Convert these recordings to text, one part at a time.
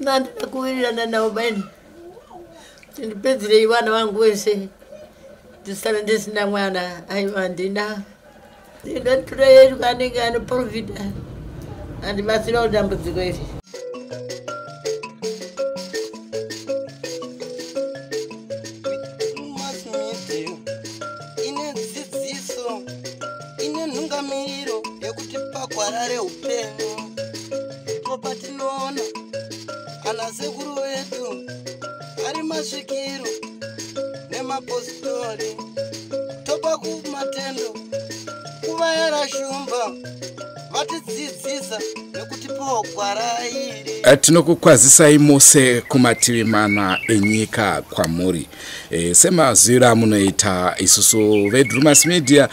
Nandina kuwirirana navo maini kuti ndipedzerei vana vangu vese ndisara ndisina mwana. Aiwa, handina. Ndingaturei anenge anoprofita andibatsirawo dambudziko iri. Drewmas Media ine dzidziso, ine nhungamiriro yekuti pagwara reupenyu ndipo patinoona ana sekuru vedu ari masvikiro nemapostori, topa kumatendo kuvayera shumba vatidzidzisa nekutipawo gwara iri. Tinokukwazisai mose kumativi mana enyika kwamuri. Semaziviro amunoita, isusu veDrumas Media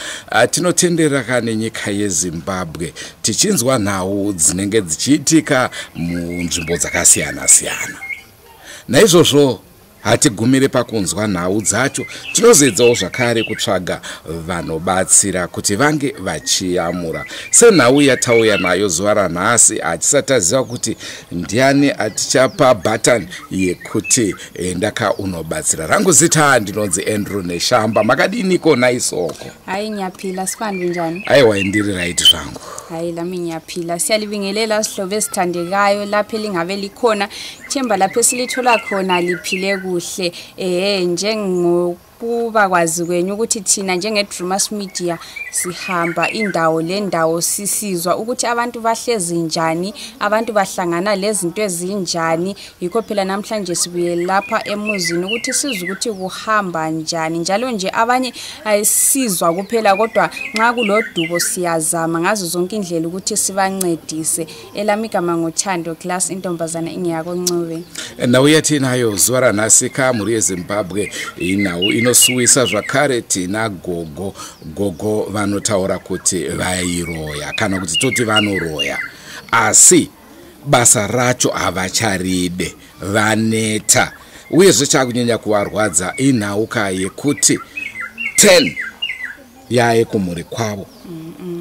tinotenderera nenyika yeZimbabwe tichinzwa nhau dzinenge dzichiitika munzvimbo dzakasiyana-siyana. Naizvozvo hatigumire pakunzwa nhau dzacho, tinozoedzawo zvakare kutsvaga vanobatsira kuti vange vachiyamura. Senhau yatauya nayo zuva ranhasi, hatisati taziva kuti ndiani atichapa bhatani yekuti endaka unobatsira. Rangu zita ndinonzi Andrew Neshamba. Makadiniko naisoko? Hayi, ngiyaphila. Sikwandi, njani? Aiwa, ndiri right zvangu. Hayi, lami ngiyaphila. Siyalibingelela sihlobo esithandekayo lapho elingabe likhona. Themba lapho esilithola khona liphile kuhle. Njengokuba kwazi kwenyu ukuthi thina njenge-Drumas Media sihamba indawo le ndawo, sisizwa ukuthi abantu bahlezi njani, abantu bahlangana lezinto ezinjani. Yikho phela namhlanje sibuye lapha emuzini ukuthi sizwe ukuthi kuhamba njani. Njalo nje abanye ayisizwa kuphela, kodwa nxa kulodubo siyazama ngazo zonke indlela ukuthi sibancedise. Elami igama nguThando Class, intombazana ingiyakoNcube. Nhau yatinayo zuva ranhasi kamhuri yeZimbabwe inhau inosuwisa zvakare. Tina gogo. Gogo vanotaura kuti vairoya, kana kuti toti vanoroya, asi basa racho havacharide, vaneta. Uyezve chakunyanya kuvarwadza inhauka yekuti 10 yaye kumhuri kwavo.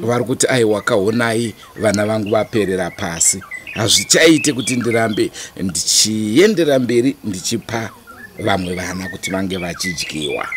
Vari kuti, "Aiwa, kaonai vana vangu vaperera pasi. Hazvichaiti kuti ndirambe ndichiendera mberi ndichipa vamwe vana kuti vange vachidyiwa."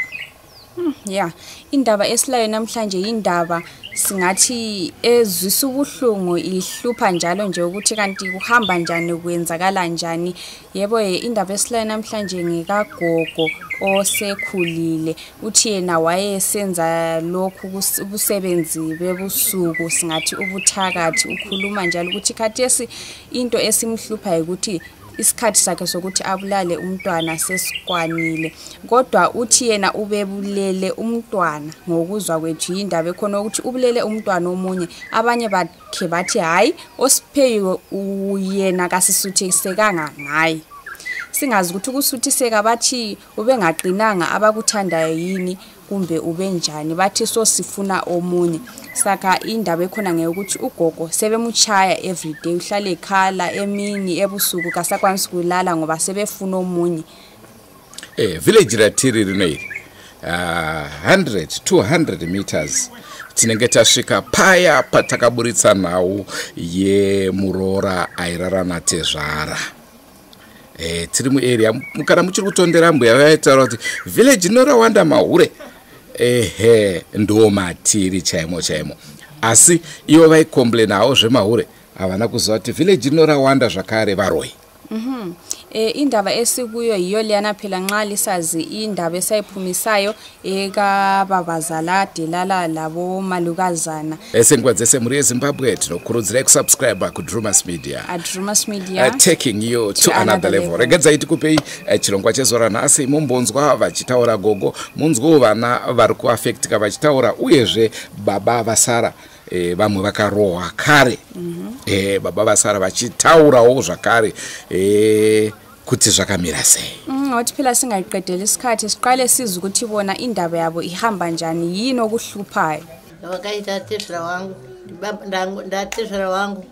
Ya, indaba esilayo namhlanje yindaba singathi ezwisa ubuhlungu, ihlupha njalo nje ukuthi kanti kuhamba njani, kwenzakala njani. Yebo, indaba esilayo namhlanje ngekagogo osekhulile. Uthi yena wayesenza lokhu ubusebenzi bebusuku, singathi ubuthakathi. Ukhuluma njalo ukuthi khathesi into esimhlupha ukuthi isikhathi sakhe sokuthi abulale umntwana sesikwanile, kodwa uthi yena ubebulele umntwana. Ngokuzwa kwethu yindaba ekhona ukuthi ubulele umntwana omunye. Abanye bakhe bathi hhayi, osipheyiwe yena kasisuthisekanga ngaye. Singazi ukuthi ukusuthiseka bathi ubengaqinanga abakuthandayo yini kumbe ubenjani. Bathi so sifuna omunye. Saka indaba ekhona ngeyokuthi ugogo sebemutshaya everyday, uhlale ekhala emini, ebusuku, kasakwanisi kulala ngoba sebefuna omunye. Village ratiri rino iri, 100 200 meters tinenge tasvika paya patakaburitsa nhau yemuroora airara natezvara. Tiri muarea. Kana muchiri kutondera, mbuya vaitaura kuti village inorawanda mahure. Ehe, ndo matiri chaimo chaimo. Asi ivo vaicomplainawo zvemahure, havana kuziva kuti village inorawanda zvakare varoi. Indaba esikuyo yiyo leyana phela, nxa lisazi indaba esayiphumisayo ekababazala delala labo malukazana. Senguva dzese, mhuri yeZimbabwe, tinokurudzirai kusubscribe kuDrumas Media. ADrumas Media, taking you to to another another level. Level. Regedzai tikupei chirongwa chezuva ranhasi, mumbonzwa vachitaura gogo, munzwewo vana vari kuafectika vachitaura, uyezve baba vasara, vamwe vakarohwa kare. Baba vasara vachitaurawo zvakare kuti zvakamira sei. Ngothi phela singayiqedeli isikhathi, siqale sizwe ukuthi bona indaba yabo ihamba njani, yini okuhluphayo. Vakaita tezvara wangu, ndatezvara wangu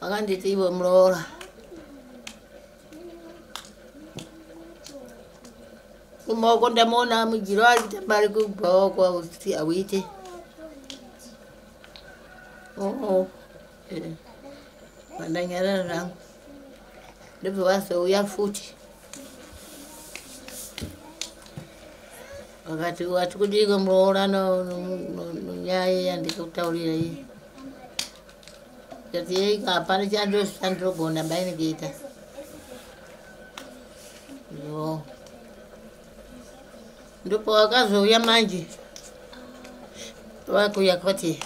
vakanditi, "Iwe muroora, kumaoko ndamuona mujiro ari kutamba ari kubhawa kuti auite." Oo. Vandanyarara zvangu. Ndobva vazouya futi. Vakati wati kudiko muroora nonyaya yandikutaurira iyi. Ndikati yeiko hapana chandinogona baini kuita. Yo. Ndipo wakazouya manje. Vakuuya kwati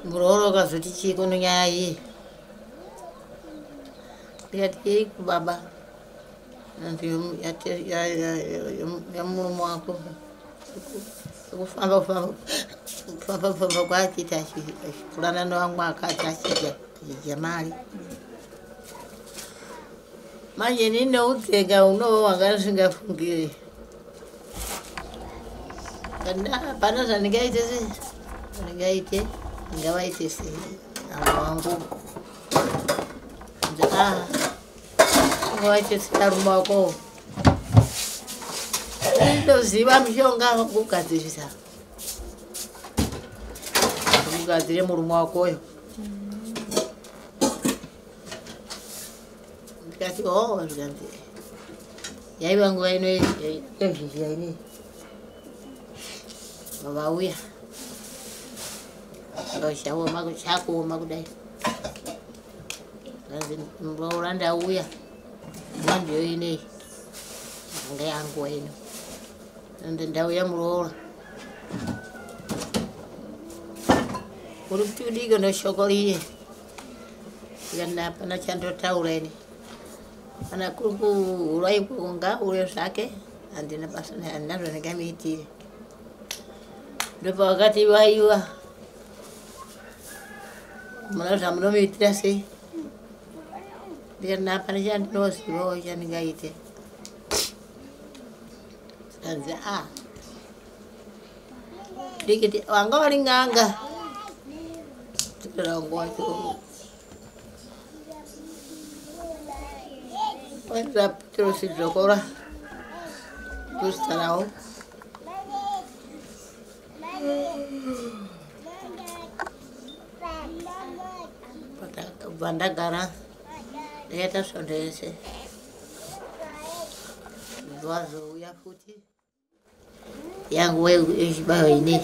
muroora ukazoti chii kuno nyaya iyi. Ndikati yeiko baba. Yamurume wako kufamba kufamba kufamba kwachiita achipurana nevamwe akadzi achidya mari. Manje inini neudzenga unowo wanga ndisingafungiri. Hapana zvandingaite sei, ndingaite ndingavaite sei avo vangu. Ungavaite searume wako. Ndoziva mishonga wekugadzirisa. Kugadzire murume wakoyo. Ndikati oh zvikanzi yaiva nguva ino yezhizha inei. Vauya. Chaoma chakuoma kudai. Zvanzi muroora ndauya. Nguva ndiyo inei. Yanga yanguva ino. Ndauya muroora. Uri kuti udike neshoko riye. Ndikati hapana chandotaura ini. Kana kuri kuhura ikoko ngaahure zvake. Handina basa naye, handina zvandingamuitire. Ndopavakati vaiwa. Muna zvamunomuitira sei? Ndikati hapana chandinozivawo chandingaite. Zvikanzi a ndikiti wanga vari n'anga. Rangu wacho. Waita Petros Dzokora. Ndozita ravo. Kubva ndagara ndakaita svondo yese. Vazouya futi. Yangu yechibayo inei.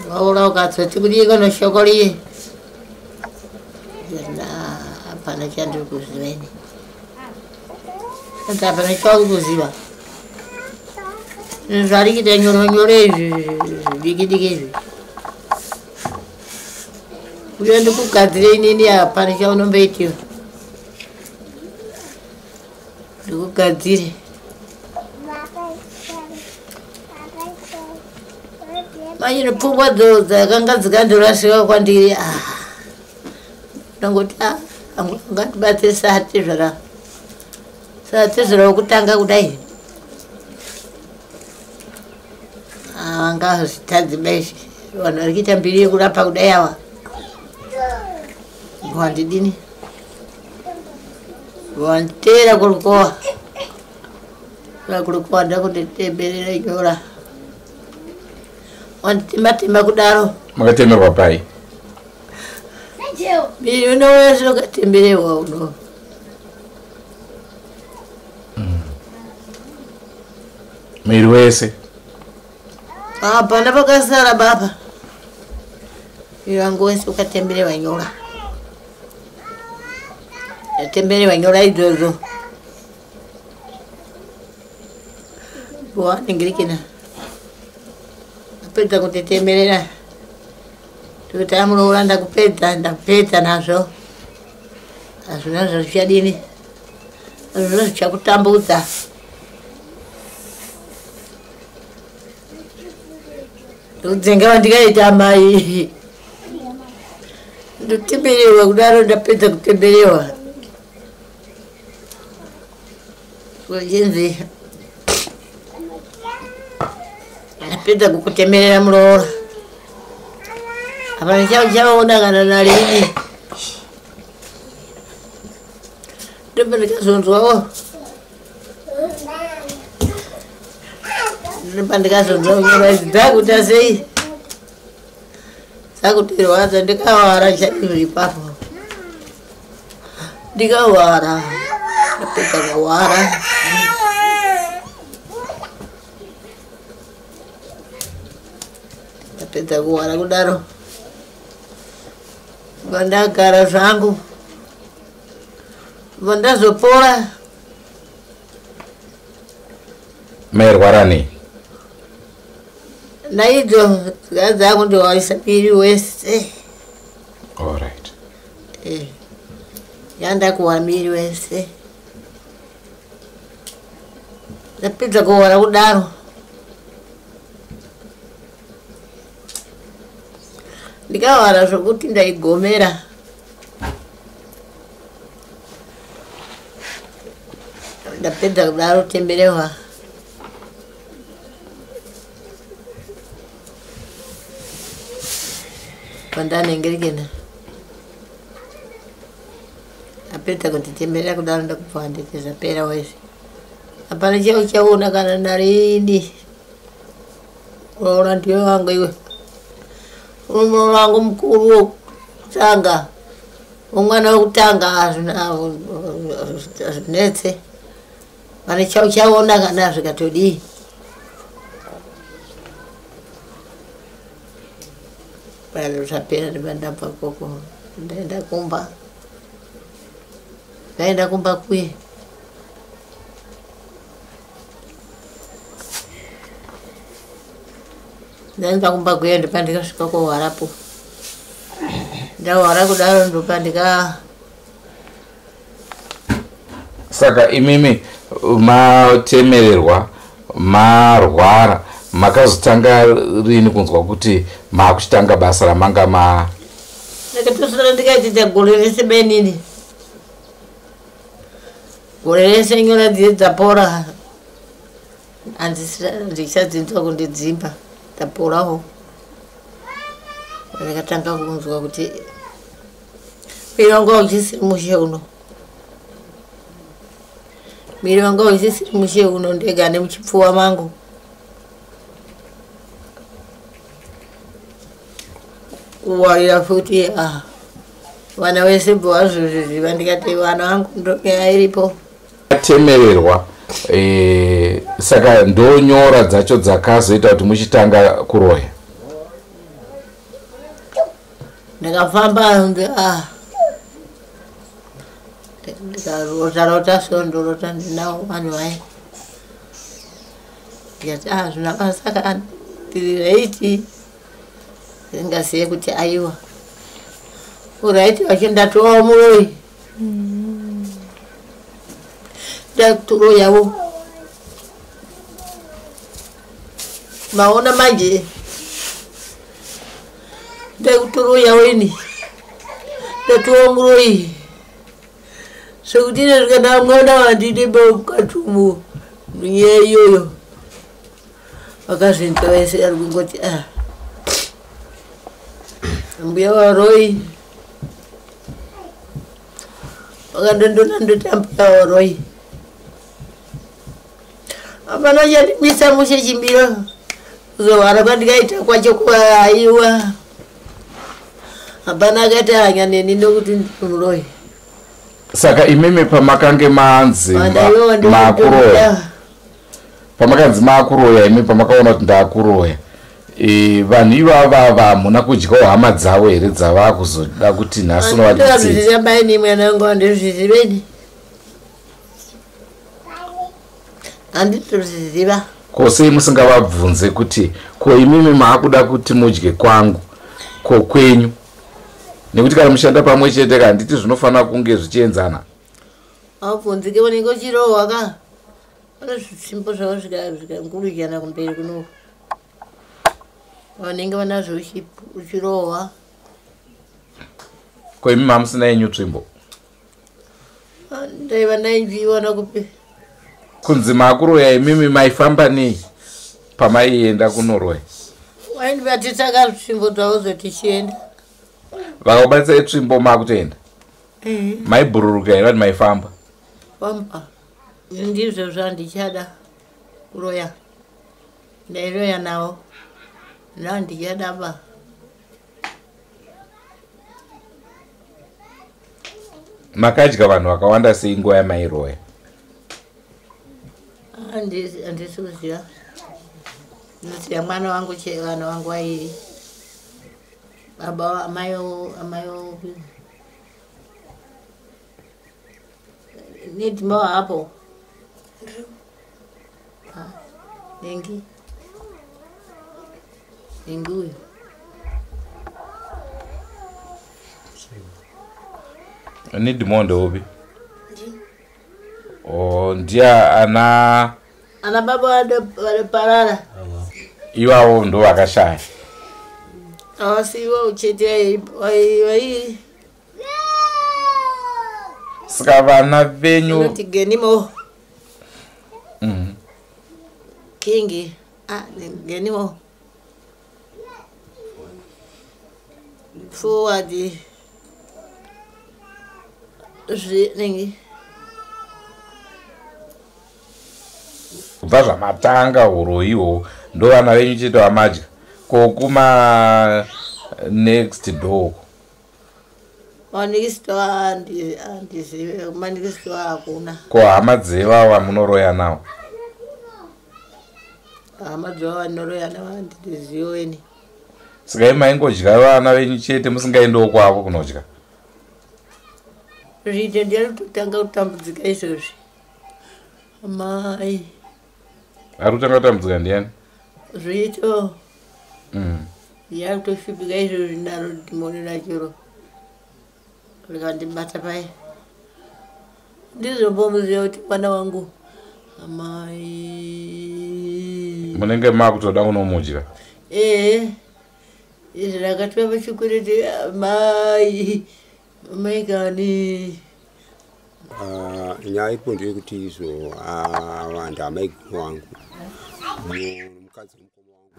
Vaura ukatsoti kudiko neshoko riye. Hapana chandiri kuziva ini. Hapana chauri kuziva. Zvari kuita nyore nyore izvi zvidiki diki izvi. Uye ndikugadzire inini hapana chaunomboitiwa. Ndikugadzire. Manje nepfungwa dzakanga dzikandorasika kwandiri. Ndangoti ngatibatsire saatezvara. Saatezvara wekutanga kudai. Angazvitadzi bai vanhu vari kuita mbiri yekurapa kudai ava. Wandidini? Wanditeera kurukowa. Kurukowa ndakunditemberera nyora. Wanditemba temba kudaro. Makatemerwa pai? Miri uno wese ukatemberewa uno. Miri wese? Hapana pakasara baba. Miri wangu wese ukatemberewa nyora. Ndatemberewa nyora idzodzo. Waningirikina. Ndapedza kunditemerera. Ndikuti amuroora ndakupedza, ndapedza nazvo. Hazvina zvichadini. Hazvina zvichakutambudza. Ndikudzenga wandikaita mai. Ndotemberewa kudaro ndapedza kutemberewa. Kuchinzi ndapedza kukutemerera muroora. Hapana chaona kana narini. Ndobva ndikazonzwawo. Ndobva ndikazonzwawo nyora idzi dzakuita sei. Dzakutirwadza ndikawara chaizvo ipapo. Ndikawara. Ndapedza kuwara. Ndapedza kuwara kudaro. Vandagara zvangu. Vandazopora. Mairwara nei? Naidzo dzakundiwarisa miri wese. Alright. Yandakuwara miri wese. Ndapedza kuwara kudaro. Ndikawara zvokuti ndaigomera. Ndapedza kudaro temberehwa. Pandanengerekena. Apedza kunditemberera kudaro ndakubva nditi zvapera wese. Hapana chauchaona kana narini. Unoona ndiwe wangu iwe. Muroora wangu mukuru wokutanga. Umwana wokutanga azvinetse. Pane chauchaona kana zvikatodii. Zvapera ndabva ikoko ndaenda kumba. Ndaenda kumba kuye. Ndaenda kumba kuye ndopandikasvika kohwarapo. Ndahwara kudaro ndopandika. Saka imimi matemererwa marwara makazotanga rini kunzwa kuti maakuchitanga basa ramanga ma? Ndakatosara ndikaitita gore rese benini. Gore rese nyora dziye dzapora. Handichadzinzwa kundidzimba. Ndaporawo. Ndakatanga kunzwa kuti mwiri wangu hauchisiri mushe uno. Mwiri wangu hauchisiri mushe uno ndega nemuchipfuwa mangu. Kuwarira futi vana vese bvazvozviziva ndikati vana vangu ndonyaya iripo. Temererwa saka ndonyora dzacho dzakazoita kuti muchitanga kuroya. Ndakafamba ndikarota so ndorota ndinawo vanhu vaya. Ndikati zvina basa kana ndiri raiti. Ndingaziye kuti aiwa. Uraiti wacho ndatovawo muroyi. Ndaturoyawo. Maona manje. Ndakuturoyawo ini. Ndatovawo muroyi. Sekuti kana mwana wandine mukatumu nyaya iyoyo. Vakazvinzwa vese ari kungoti mbuya varoi. Vakandondona ndoti ambuya varoi. Hapana chandimisa mushe chimbiro. Kuzorwara kwandikaita kwacho kwaiwa. Hapana akaita hanya neni nokuti ndiri. Saka imimi pamakange manzi makuroya. Pamakanzi makuroya imi pamakaona kuti ndakuroya. Vanhu ivava hamuna kudyawo hama dzavo here dzava kuzoda kuti nhasi unovaditsira? Ndizviziva mwana wangu handizviziveni. Handitozviziva. Ko sei musingavabvunze kuti ko imimi maakuda kuti mudye kwangu ko kwenyu? Nekuti kana mushanda pamwe chete ka handiti zvinofanira kunge zvichienzana. Haubvunzike unenge uchirohwa ka. Pane zvitsimbo zvavo zvikangurujana kumberi kuno. Vanenge vanazvo uchirohwa. Ko imi mamusina yenyu tsvimbo? Ndaiva ndainjiwana kupi? Kunzi makuroya imimi maifamba nei pamaienda kunoroya? Waindibatisa tsvimbo dzavo zotichienda. Vakakubatisai tsvimbo makutoenda? Maibhururuka here vati maifamba? Famba. Ndizvo zvandichada kuroya. Ndairoya navo. Ndandichada ba. Makadya vanhu vakawanda sei nguva yamairoya? Handisi kuziva. Ndinoziva mwana wangu che vana wangu vairi. Baba amai amai need more apple. Nengi. Nengi uyu. Need more ndeupi? Oh, ndiye ana ana baba vanoparara. Ivavo ndo vakashaya. Asi ivo chete vairi. Saka vana venyu Inoti Genimo. Kingi. Genimo. Forward. Nengi. Kubva zvamatanga uroyiwo ndo vana venyu chete vamadya. Ko kuma next door? Manext door handizive, manext door hakuna. Ko hama dzeva vamunoroya navo? Hama dzeva vanoroya navo handizive ini. Saka imi maingodya vana venyu chete musingaendiwo kwavo kunodya? Zviite ndiani kutotanga kutambudzika izvozvi. Amai. Ari kutanga kutambudzika ndiani? Zviito. Ndiani kutoshupika izvozvi naro dhimoni rachoro. Rikandibata pai. Ndizombomuziva kuti mwana wangu. Amai. Munenge makutoda kunomudya? Ehe. Izvi rakatwa pachikwereti amai. Amai kani. Nyaya iripo ndeyekuti izvo vanhu amaiguru wangu mukadzi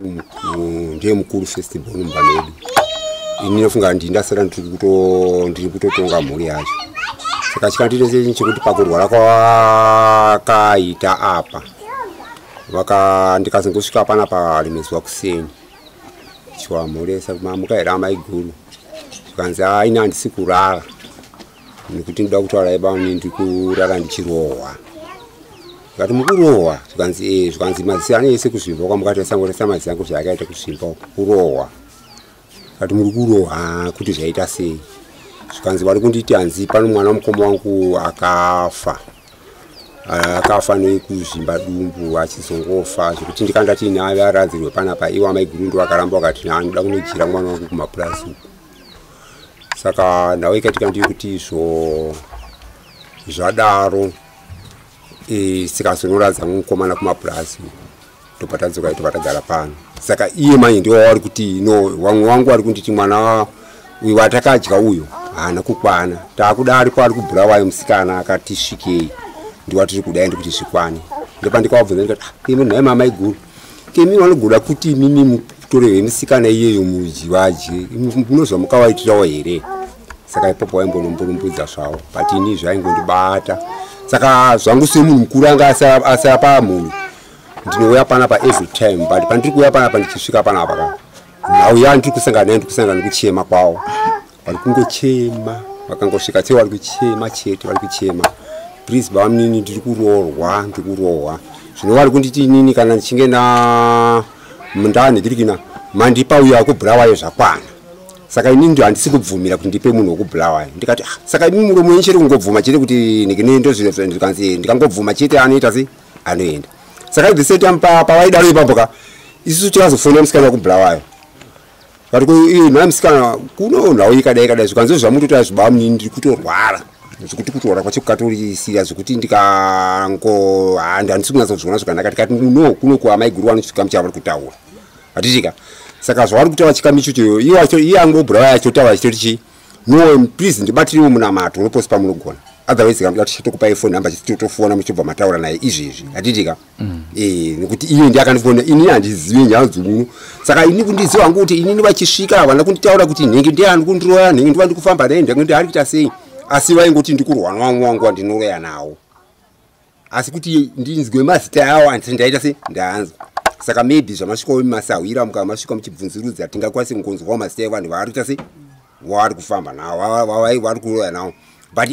wemukoma wangu ndiye mukuru first born mumba medu. Ini ndinofunga ndini ndasara ndiri kutotonga mhuri yacho. Saka chikandiita chekuti pakurwara kwakaita apa ndikazongosvika panapa rimwe zuva kuseni chiwamhoresa mamuka here amaiguru, zvikanzi ini handisi kurara nekuti ndoda kutaura ibani ndiri kurara ndichirohwa. Ndikati mukurohwa? Zvikanzi ee. Zvikanzi maziso ane ese kuzvimba kwamukati maziso angu zvaakaita kuzvimba kurohwa. Ndikati muri kurohwa kuti zvaita sei? Zvikanzi vari kunditi hanzi pano mwana wamukoma wangu akafa. Akafa nekuzvimba dumbu achizongofa zvekuti ndikandati naye aradzirwe panapa iwo amaiguru ndo akaramba vakati anoda kunojira mwana wangu kumapurasi uku. Saka nhau ikaitika ndeyekuti izvo zvadaro tikazonoradza mukomana kumapurasi tobva tadzoka tobva tagara pano. Saka iye manje ndiwo vari kuti no vamwe vangu vari kunditi mwana uyu watakadya uyu haana kukwana, taakuda aripo ari kubhurawayo musikana akati svikei ndiwatiri kudai ndikuti zvikwane. Ndopandikavabvunza ndikati imi nhai mamaiguru imi vanogoda kuti imimi mutorerwe musikana iyeyo mudyi munozva mukavaitirawo here? Saka ipapo vaimbonomburumbudza zvavo but ini zvaingondibata. Saka zvangu semunhu mukuru anga asaya pamhuri ndinouya panapa every time but pandiri kuuya panapa ndichisvika panapa ka nhau yandiri kusangana nayo ndiri kusangana nekuchema kwavo. Vari kungochema vakangosvika chete vari kuchema chete vari kuchema. Please bamunini ndiri kuroorwa ndiri kurohwa. Zvino vari kunditi inini kana ndichinge ndanhikirikina mandipa uyo akubhurawayo zvakwana. Saka inini handisi kubvumira kuti ndipe munhu wekubhurawayo. Ndikati saka imi muromo wenyu chete kungobvuma chete kuti ndozvikanzi ndikangobvuma chete anoita sei anoenda. Saka at the same time pavaidaro ipapo ka isusu tikazofonera musikana wekubhurawayo. Vati nhai musikana kuno nhau ikadai ikadai zvikanzi zvamutoita zvibamunini ndiri kutorwara. Zvekuti kutorwara kwacho kukatorisira zvekuti ndikango handisi kunyatsozviona zvakanaka. Tikati no kuno kuamaiguru vanochikamu chavari kutaura hatichika. Saka zvavari kutaura chikamu ichocho iye angobhurawayo achotaura achitoti chii no please ndibatirewo munamato unoposi pamunogona otherwise kana tichitokupai phone number chitotofona muchibva mataura naye izvezvi hatichika. Nekuti iye ndiye akandifona ini handizivi nyaya dzomuno. Saka ini kundiziva hangu kuti inini vachisvika havana kunditaura kuti nhingi ndiye ari kundiroya nhingi ndiva ndikufamba naye nhingi ndiye ari kuita sei. Asi vaingoti ndikurwa nevamwe vangu vandinoroya nawo asi kuti ndinzwe mazita awo handisati ndaita sei ndaanzwa. Saka maybe zvamasvikawo masahwira mukamasvika muchibvunzurudza tingakwanise kungonzwawo mazita evanhu vaari kuita sei vari kufamba navo vari kuroya navo. But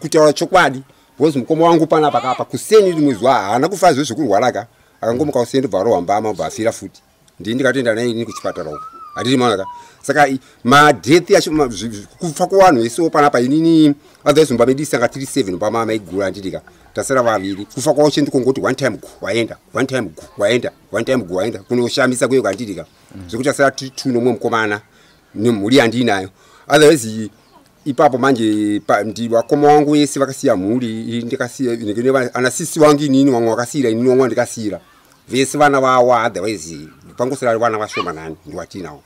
kutaura chokwadi, because mukoma wangu panapa kapa kuseni rimwe zuva haana kufa zve zvekurwara ka, akangomuka kuseni ndobva arohwa mbama, bva afira futi. Ndini ndikatoenda naye ini kuchipatara uko, hatiri maona ka. Saka madeath acho, kufa kwevanhu vesewo panapa, inini otherwise mumba medu isanga tiri 7 pama maiguru, handitika tasara vaviri. Kufa kwavo chendikongoti one time gu waenda, one time gu waenda, one time gu waenda, kunoshamisa kuyo, handitika zvekuti tasara tiri two nomumwe mukomana nemhuri yandiinayo. Otherwise ipapo manje vakoma wangu vese vakasiya mhuri, ndikasiya ana sisi wangu inini, vamwe vakasiyira inini, vamwe ndikasiyira vese vana vavo. Otherwise pangosara vana vashomanani ndiwatinawo,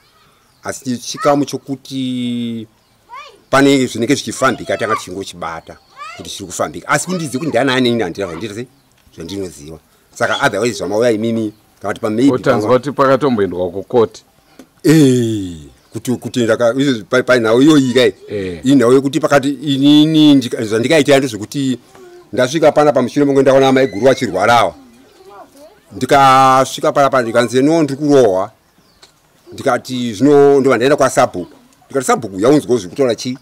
asi chikamu chokuti pane zvinenge zvichifambika tanga tichingochibata kuti chiri kufambika, asi kundizi kuti ndianani ini handira sei zvandinoziva. Saka otherwise zvamauya imimi kana kuti pamaybe Utanzwa kuti pakatomboendwa kukoti. Kuti kutenda panhau iyoyi kai, inhau yekuti pakati inini zvandikaita ndezvekuti ndasvika pana pamushure monge ndaona maiguru vachirwarawa. Ndikasvika panapa ndikanzi, "No, ndiri kurohwa." Ndikati zvino ndobva ndaenda kwasabhuku, ndikati, "Sabhuku, yaunzwawo zviri kutaura chii,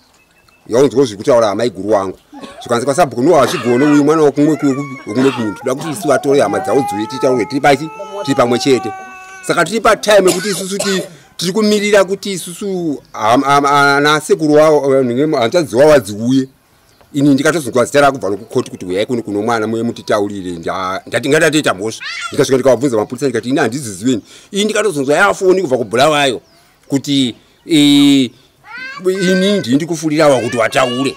yaunzwawo zviri kutaura maiguru wangu." Zvikanzi kwasabhuku, "No, hazvigone, uyu mwana wekumwe kumunhu, toda kuti isu vatore hama dzavo dziuye titaure tiri pachi tiri pamwe chete." Saka tiri patime yekuti isusu tiri kumirira kuti isusu ana sekuru wavo, hanzvadzi wavo vadziuye. Ini ndikatozonzwa zita rakubva nokukoti kuti uyai kuno kuno mwana muye mutitaurire. Ndati ngatatoita mhosva. Ndikasvika ndikavabvunza mapurisa, ndikati, "Ini handiziziweni." Ini ndikatozonzwa yafoni kubva kuBhulawayo kuti ini ndii ndikufurirawa kuti wataure,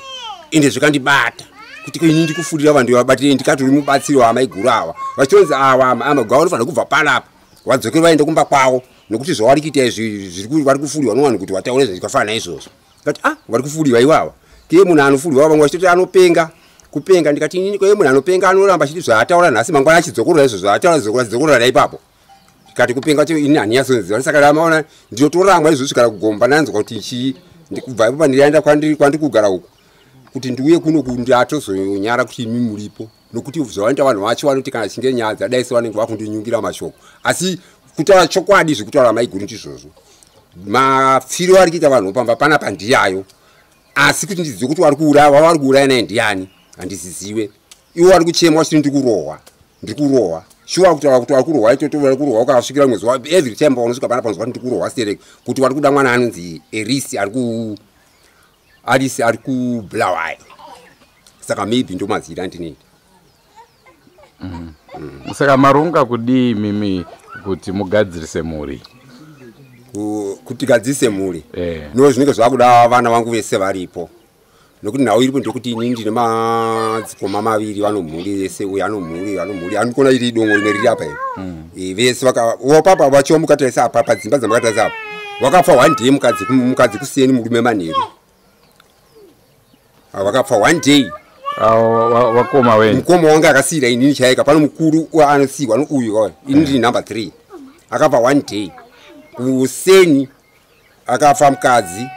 ende zvikandibata kuti ko ini ndikufurira vanhu vabatire, ndikatori mubatsiri wamaiguru ava vachitonzi ava amagwa vanofanira kubva panapa vadzokere vaende kumba kwavo, nokuti zvavari kuita izvi vari kufurirwa novanhu kuti vataure zvakafanana naizvozvo. Ndikati, "Ah, vari kufurirwa iwawa keye munhu anofurirwa, vamwe vachitoti anopenga kupenga." Ndikati, "Inini koye munhu anopenga anoramba achiti zvaataura nhasi, mangwana achidzokorora izvo zvaataura, dzokorora ipapo." Ndikati kupenga cho ini handinyatsonziva. Saka ramaona ndinotorangwa izvozvi kana kugomba ndanzwa kuti chii, ndikubva ipapo ndiraenda kwandiri kugara uku kuti ndiuye kuno ndatozonyara kuti imi muripo, nokuti zvavaita vanhu vacho vanoti kana chinge nyaya dzadai sevanenge vakundinyungira mashoko. Asi kutaura chokwadi, zvekutaura maiguru ndizvozvo, mapfiro ari kuita vanhu pamba panapa ndiyayo, asi kuti ndizive kuti vari kuuraya wavari kuuraya naye ndiani handiziziwe. Ivo vari kuchema vachiti ndiri kurohwa, ndiri kurohwa. Shuwa kutaura kuti vari kurohwa itoto, vari kurohwa ukasvikira rimwe zuva, every time paunosvika panapa unozwa kuti ndiri kurohwa stereki, kuti vari kuda mwana anonzi Erisi ari ku Alisi ari kuBulawayo. Saka maybe ndo mazira andinoita. Saka maronga kudii mimi kuti mugadzirise mhuri? Kuti gadzirise mhuri, no, zvinenge zvakuda vana vangu vese varipo, nokuti nhau iripo ndekuti inini ndine madzikoma maviri vano mhuri vese, uyu ano mhuri, ano mhuri, andikona iri dongo rimwe riri apa iri. Vese wapapa vachiwa mukatarisa apa padzimba dzamakatarisa apa, wakafa one day, mukadzi kuseni, murume manheru. Ah, vakafa one day. Wakoma wenyu? Mukoma wangu akasiyira inini chaika pano, mukuru anosiyiwa nouyu kauya, ini ndiri number 3. Akafa one day, kuseni akafa mukadzi,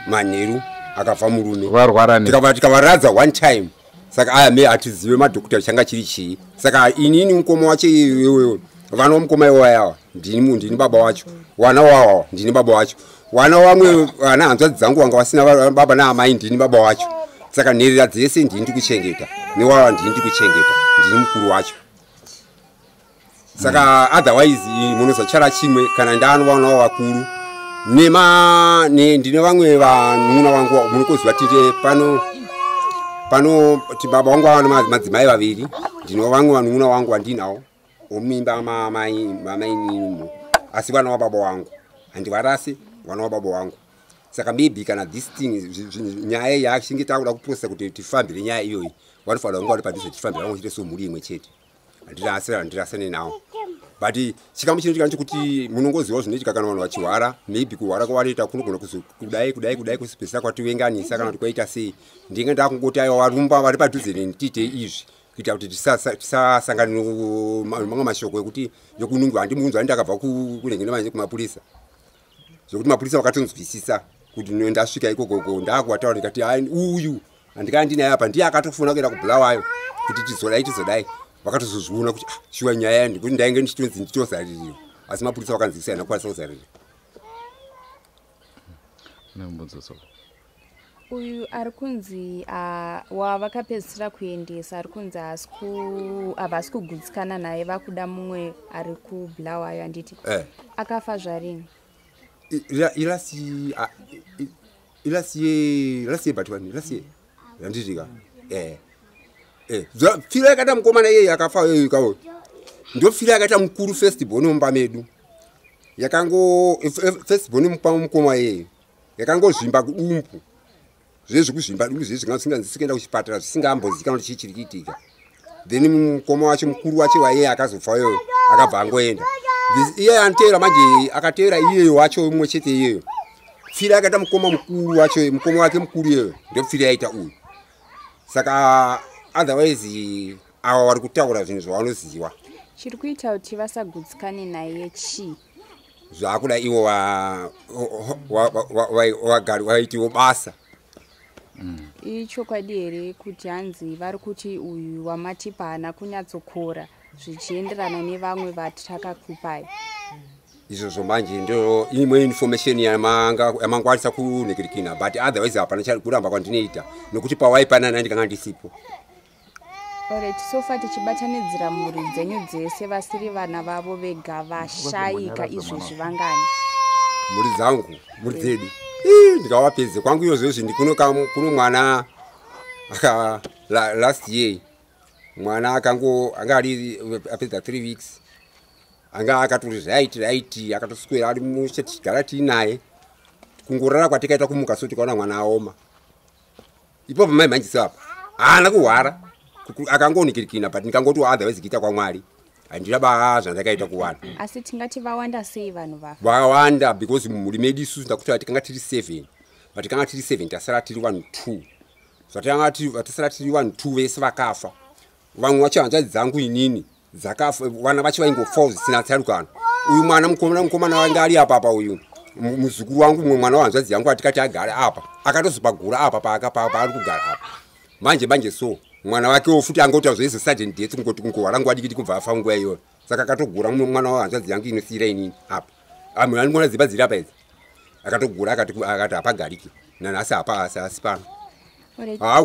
manheru akafa murume. Varwara ne Tikavaradza one time. Saka aya me hatizive madhokota changa chiri chii. Saka inini mukoma wacho iwewe, vana vamukoma iwayawa ndini ndini baba wacho, wana wawawa ndini baba wacho, wana vamwe vana hanzvadzi dzangu vanga vasina baba naamai ndini baba wacho. Saka nherera dzese ndini ndikuchengeta, newawa ndini ndikuchengeta, ndini mukuru wacho. Saka otherwise munozachara chimwe kana ndanovanawo vakuru nema ndine vamwe vanun'una vangu munokoziva tite pano pano ti baba vangu vava madzimai vaviri, ndine vamwe vanun'una vangu vandinawo omimba mamainimo, asi vana vababa vangu handivarasi, vana vababa vangu. Saka maybe kana this thing nyaya yachinge takuda kuprosa kuti tifambire nyaya iyoyi, vanofanira kunge vari padhuze, tifambire vamwe chete somhuri imwe chete, handirasane nawo. But chikamu chinoitika ndechekuti munongozivawo zvinoitika kana vanhu vachihwara, maybe kuhwara kwavanoita kunogona kudai kudai kudai kusipedzisa kwativenganisa kana kuti kwaita sei. Ndinge ndakungoti aiwa, varumba vari padhuze neni, tiite izvi kuita kuti tisasangane mamwe mashoko ekuti yokunungiwa. Handimunzwa ndakabva kunenge nemanye kumapurisa, zvokuti mapurisa vakatonzwisisa kuti ndasvika ikokoko ndakuvataura, ndikati, "Ai, uyu handikaa ndinaye apa, ndiye akatofona kuenda kuBhulawayo kuti tizodai tizodai." Vakatozozviona kuti, ah, shuwa nyaya ndikuti ndainge ndichitonzi nditozaririwa, asi mapurisa vakanzwisisa haina kukwanisa kuzarira. Nemubvunzo so. Uyu ari kunzi wavakapedzisira kuendesa ari kunzi havasi kugutsikana naye, vakuda mumwe ari kuBulawayo, handiti? Eh. Akafa zvarini? Ilasiye but wani ilasiye handitika pfiro yakaita mukomana iyeye akafa iyeyo kawo ndo pfiro yakaita mukuru first born mumba medu, yakango first born mukoma iyeyo yakangozvimba kudumbu, zvezvekuzvimba dumbu zvezvi zvinga kuchipatara zvisingambozikanwa kuti chii chiri kuitika. Then mukoma wacho mukuru wacho waiye akazofa iyoyo akabva angoenda. Iye anoteera manje akateera iyeyo wacho mumwe chete iyeyo pfira yakaita mukoma mukuru wacho, mukoma wake mukuru iyeyo ndo pfira yaita uyu. Saka otherwise ava vari kutaura zvinhu zvavanoziva. Chiri kuita kuti vasagutsikane naye chii? Zvakuda ivo waitiwo basa. Ichokwadi here kuti hanzi vari kuti uyu wamatipa haana kunyatsokora zvichienderana nevamwe vatakakupai? Izvozvo manje ndo imwe information yamangwarisa kunhikirikina, but otherwise hapana kuramba kwandinoita nokuti pawaipanana ndikanga ndisipo. Alright, so far tichibatanidzira mhuri dzenyu dzese vasiri vana vavo vega vashayika izvezvi vangani? Mhuri dzangu, mhuri dzedu ndikavapedze kwangu iyozvozvi kuno mwana aka last year mwana akango anga ari apedza 3 weeks anga akatori right akatoswera ari mushe tichigara tiinaye, kungorara kwatikaita kumuka so tikaona mwana aoma ipapo mai mhanjisi apa haana kuhwara akangonikirikina, but ndikangoti otherwise kuita kwaMwari handina ba zvandakaita kuwana. Asi tingati vawanda sei vanhu vafa? Vawanda because mumhuri medu isusu ndakuti tikanga tiri 7, but tikanga tiri 7 tasara tiri vanhu 2, zvatasara tiri vanhu 2 vese vakafa. Vamwe vacho hanzvadzi dzangu inini dzakafa, vana vacho vaingofawo zvisina tsarukano. Uyu mwana mukomana wanga ari apa uyu muzukuru wangu mumwe mwana wahanzvadzi yangu atikati agare apa akatozopagura apa paari kugara apa manje so mwana wakewo futi angoita zvoizvo sudden death kungoti kungohwara nguva dikiti kubva afa nguva iyoyo. Saka akatogura mumwe mwana wahanzvadzi yangu inosiyira inini apa amwe anongona dzimba dziri apa idzi akatogura akati hapagariki nanhasi hapa asi pano.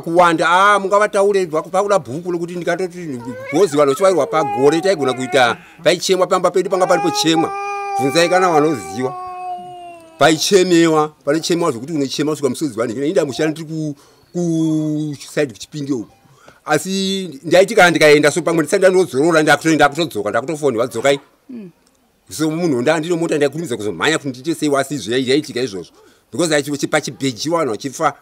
Kuwanda mungavataure pakuda bhuku lokuti ndikatoti gozi vanhu vachivairwa pagore taigona kuita paichemwa pamba pedu panga paripo chemwa, bvunzai kana vanoziwa paichemewa panochemewa zvokuti unochema kusvika musodzi wanhu inda mushana ndiri kusaidi kuChipinge uku, asi ndaiti kana ndikaenda so pamwe ndisati ndanozorora ndakutodzoka ndakutofoni wadzokai. So munhu ndandino mota ndaikurumidza kuzomhanya kuti ndiite sei asi zvaiitika izvozvo because pachibheji vanhu vachifa,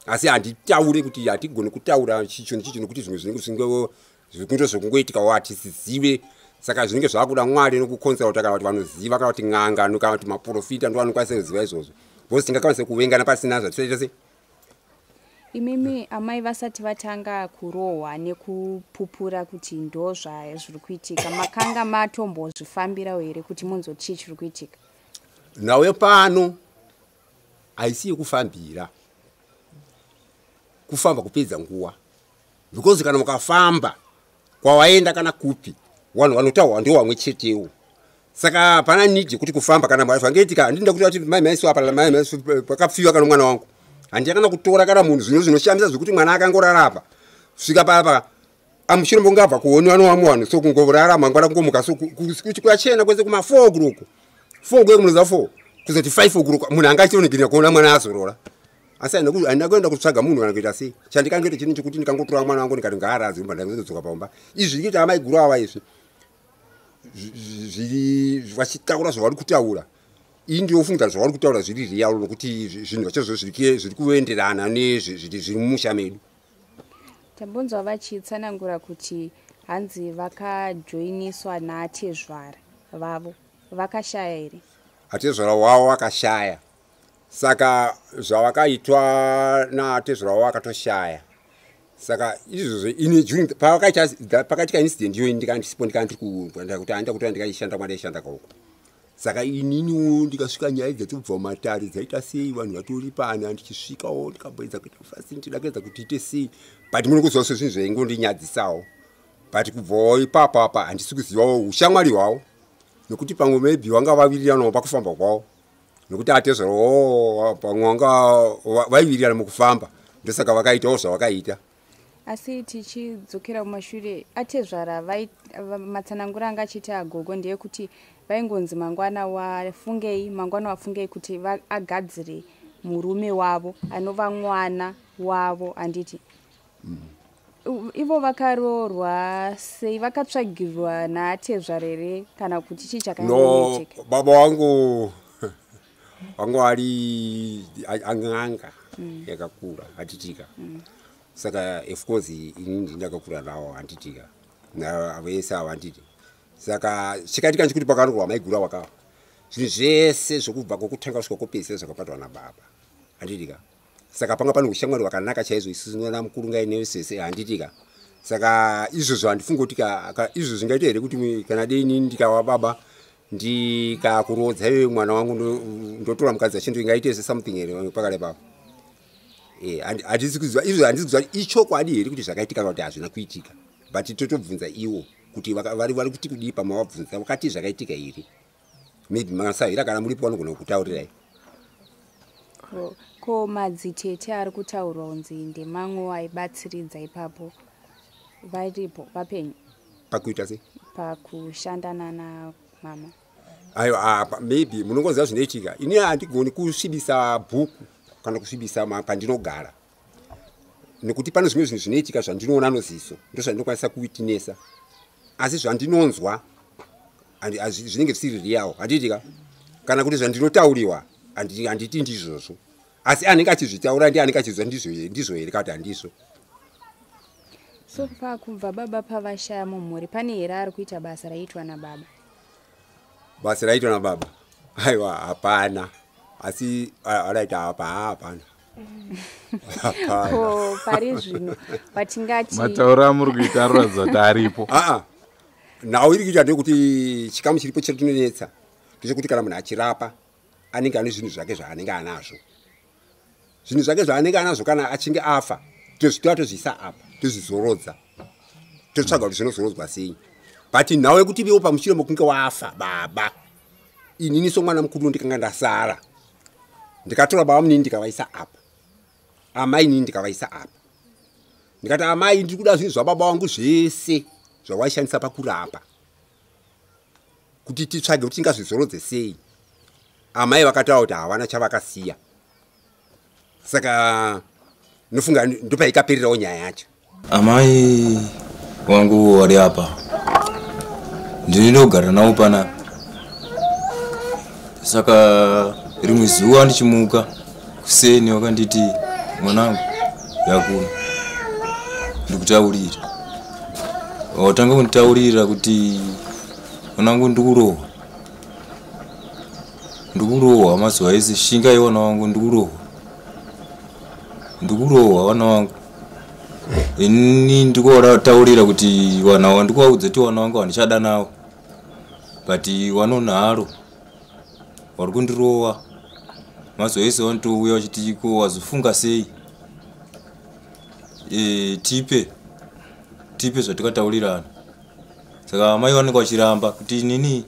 asi handitaure kuti hatigoni kutaura chicho nechicho nokuti zvimwe zvinenge zvikunto zvokungoitikawo hatisizive. Saka zvinenge zvakuda Mwari nokukonzera kuti kana kuti vanoziva kana kuti n'anga kana kuti maprofita ndo vanokwanisa kuziva izvozvo because tingakwanisa kuvengana pasina zvatisaita sei. Imimi amai vasati vatanga kurohwa nekupupura kuti ndo zviri kuitika, makanga matombozvifambirawo here kuti munzwe chii chiri kuitika? Nawe pano haisi yekufambira, kufamba kupedza nguva because kana mukafamba kwawaenda kana kupi vanhu vanotaurwa ndiwo vamwe chetewo. Saka hapana need yekuti kufamba kana zvangeitika handinda kuti mai maisu apa mai maisu pakapfiwa kana mwana wangu handina kana kutora kana munhu zvino zvinoshamisa zvekuti mwana akangorara apa kusvika papa amushure mongabva kuoniwa nowamwe vanhu so kungorara mangwana kungomuka so kuyachena kwese kuma 4 o'clock 4 o'clock munoziva 4 kuzoti 5 o'clock munhu anga achionekera kuona mwana azorora. Asi handina kuenda kutsvaga munhu kana kuita sei, chandikangoita chinhu chekuti ndikangotora mwana wangu ndikati ngaaradze mba ndakuzodzoka pamba. Izvi zviri kuita amai guru ava izvi zviri vachitaura zvavari kutaura, ini ndinofunga zvavari kutaura zviri real nokuti zvinhu zvacho zviri kuenderana nezviri mumusha medu. Tambonzwa vachitsanangura kuti hanzi vakajoiniswa naatezvara vavo, vakashaya here? Atezvara wavo vakashaya, saka zvavakaitwa naatezvara wavo vakatoshaya. Saka izvozvo ini during pakaitika incident iyoyo ndikandisipo ndikandiri kuti handida kutora ndikaishanda kwandaishanda kauko. Saka ininiwo ndikasvika nyaya dzatobva mumatare dzaita sei vanhu vatori pana ndichisvikawo ndikamboedza kuita fasi ndida kuedza kuti ite sei, but munokuziva sezvinhu zvaingondinyadzisawo, but kubvawo ipapo apa handisi kuzivawo ushamwari hwavo nokuti pamwe maybe vanga vawiriranawo pakufamba kwavo. Nokuti atezvara o pamwe wanga vaiwirirana mukufamba, ndosaka vakaitawo zvavakaita. Asi tichidzokera kumashure, atezvara matsananguro anga achiita agogo ndeyekuti vaingonzi mangwana wafungei, mangwana wafungei, kuti agadzire murume wavo anova mwana wavo, handiti? Ivo vakaroorwa sei? Vakatsvagirwa naatezvara here kana kuti chii No, chakangoitika? Baba wangu wangu ari an'anga yakakura, handitika? Saka of course ini ndakakura nawo, handitika? Vese ava, handiti? Saka chikaitika nchikuti pakaroorwa maiguru wakawa, zvinhu zvese zvokubva kwokutanga kusvika kwopedzisira zvakapatwa nababa, handitika? Saka panga pane ushamwari hwakanaka chaizvo isusu nana mukurungai nevesese, handitika? Saka izvozvo handifungi kuti izvo zvingaita here kuti kana dei inini ndikawa baba ndikakurodza iwe mwana wangu, ndotora mukadzi achindo, ingaite something here pakare papo? Handisi kuziva izvo, handisi kuziva kuti ichokwadi here kuti zvakaitika kana kuti hazvina kuitika, but totobvunza iwo kuti vari kuti kudii pamavabvunza, vakati zvakaitika here? Maybe masahwira kana muripo vanogona kukutaurirai. Ko madzitete ari kutaurwa kunzi ndemamwe aibatsiridza ipapo, varipo vapenyu? Pakuita sei? Pakushandana namama. Aiwa, apa maybe munongoziva zvinoitika, ini handigoni kusvibisa bhuku kana kusvibisa pandinogara, nekuti pane zvimwe zvinhu zvinoitika zvandinoona noziso, ndo zvandinokwanisa kuwitinesa, asi zvandinonzwa zvinenge zvisiri real, handiitika? Kana kuti zvandinotauriwa, handiti ndizvozvo, asi anenge achizvitaura ndiye anenge achizwa ndizvo here kana kuti handizvo. So far kubva baba pavashaya, mumhuri pane here ari kuita basa raiitwa nababa? Basa raitwa nababa? Aiwa, hapana. Asi araita apa, hapana, hapana. Ko pari zvino patingati Matauro amuri kuita aroratidza kuti aripo. Aa, nhau iri kuita ndeyekuti chikamu chiripo chetinonetsa ndechekuti kana munhu achirapa anenge ane zvinhu zvake zvaanenge anazvo, zvinhu zvake zvaanenge anazvo, kana achinge afa tozvitora tozviisa apa, tozvizorodza, totsvaga kuti zvinozorodzwa sei. But nhau yekuti ivewo pamushure mokunge wafa baba, inini somwana mukuru ndikanga ndasara, ndikatora baba munini ndikavaisa apa, amai nini ndikavaisa apa, ndikati, "Amai, ndiri kuda zvinhu zvababa vangu zvese zvawaishandisa pakurapa kuti titsvage kuti tingazvizorodze sei." Amai vakataura kuti havana chavakasiya, saka nofunga ndopaikapererawo nyaya yacho. Amai wangu wari apa, ndini ndogara navo panapa. Saka rimwe zuva ndichimuka kuseni, wakanditi, "Mwanangu, yakuna ndikutaurira." Watanga kunditaurira kuti, "Mwanangu, ndikurohwa, ndikurohwa mazuva ese. Shingai wana wangu, ndikurohwa, ndikurohwa wana wangu." Ini ndikuwataurira kuti wana, ndikuvaudza kuti wana wangu handichada nawo, but wanonharo wari kundirova mazuva ese, wanotouya vachiti, "Ko wazofunga sei? Tipe, tipe zvatikataurirana." Saka mai vanenge vachiramba kuti, "Inini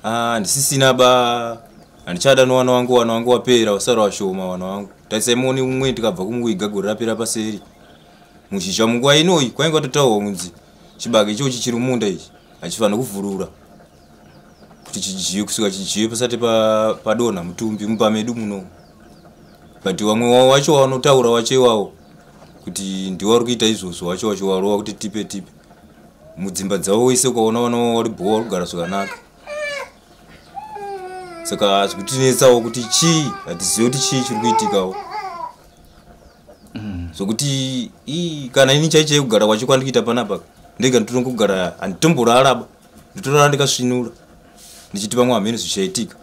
handisisina ba, handichada nowana wangu, wana wangu wapera, wasara washoma wana wangu. Tarisai muone umwe tikabva kumuwiga gore rapera paseri muzhizha, munguva inoyi kwainge kwatotaurwa kunzi chibage ichochi chiri munda ichi hachifaniri kuvhurura kuti chijiwe kusvika chijiwe pasati padonha mutumbi mumba medu muno." But vamwe wacho vanotaura wacho iwawo kuti ndiwo vari kuita izvozvo, wacho wacho warova kuti tipe, tipe, mudzimba dzavo wese ukaona vana vari bhowa, vari kugara zvakanaka. Saka zvikutinetsawo kuti chii, hatizivi kuti chii chiri kuitikawo, zvokuti ii kana ini chai chai kugara kwacho kwandikuita panapa ndega, nditongogara, handitomboraraba, nditorara ndikasvinura ndichiti pamwe hamene zvichaitika,